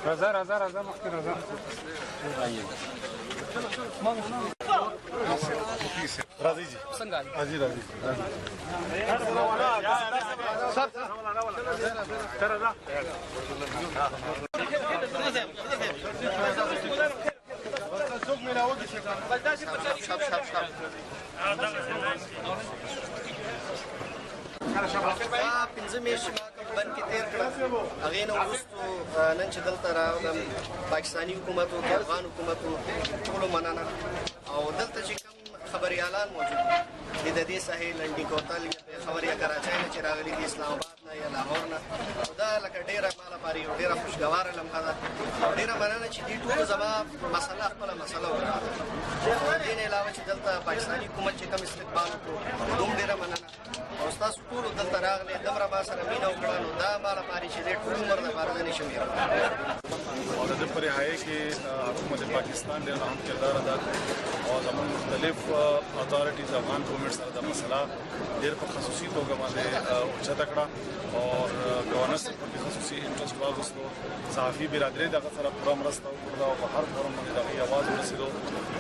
راځه راځه راځه مخکې راځه. راځي جی، څنګه؟ راځي راځي. سر سر راځه. دا 5 میاشتې ما کوم بند کې تیر کړل، هغې نه وروستو نن چې دلته راغلم، پاکستاني حکومت و که افغان حکومت و، ټولو مننه. او دلته چې کوم خبریالان موجود دي، د دې ساحې لنډي کوتل یا پېښور یا کراچۍ نه چې راغلي دي، اسلام آباد نه یا لاهور نه، نو دا لکه ډېره ما لپاره یو ډېره خوشګواره لمحه ده او ډېره مننه چې دې ټولو زما مسله خپله مسله وګڼله. او دې نه علاوه چې دلته پاکستاني حکومت چې کوم استقبال وکړو، دوم ډېره مننه. او ستاسو ټولو دلته راغلې، دومره ما سره مینه وکړه، نو دا ما لپاره چې دې ټول عمر لپاره زه نشم هېرولی. او د په رهایی کې حکومت پاکستان ډېر اهم کردار ادا کړ او زموږ مختلف اتارټیز افغان ګورنمنت سره دا مسله ډېر په خصوصي توګه باندې اوچته کړه او گورنر صاحب په خصوصي انټرست واغوستو. صحافي برادري دغه سره پوره مرسته وکړه او په هر فورم باندې دغه आवाज ورسېدو.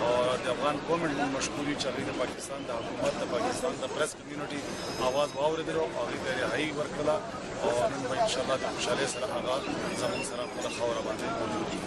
او د افغان ګورنمنت موږ مشکور یو چې هغوی د پاکستان د حکومت، د پاکستان د پریس کمیونټي आवाज واورېدلو او هغوی ته رهایی ورکړله او نن به ان شاء الله د خوشحالۍ سره هغه زموږ سره خپله خاوره باندې موجود وي.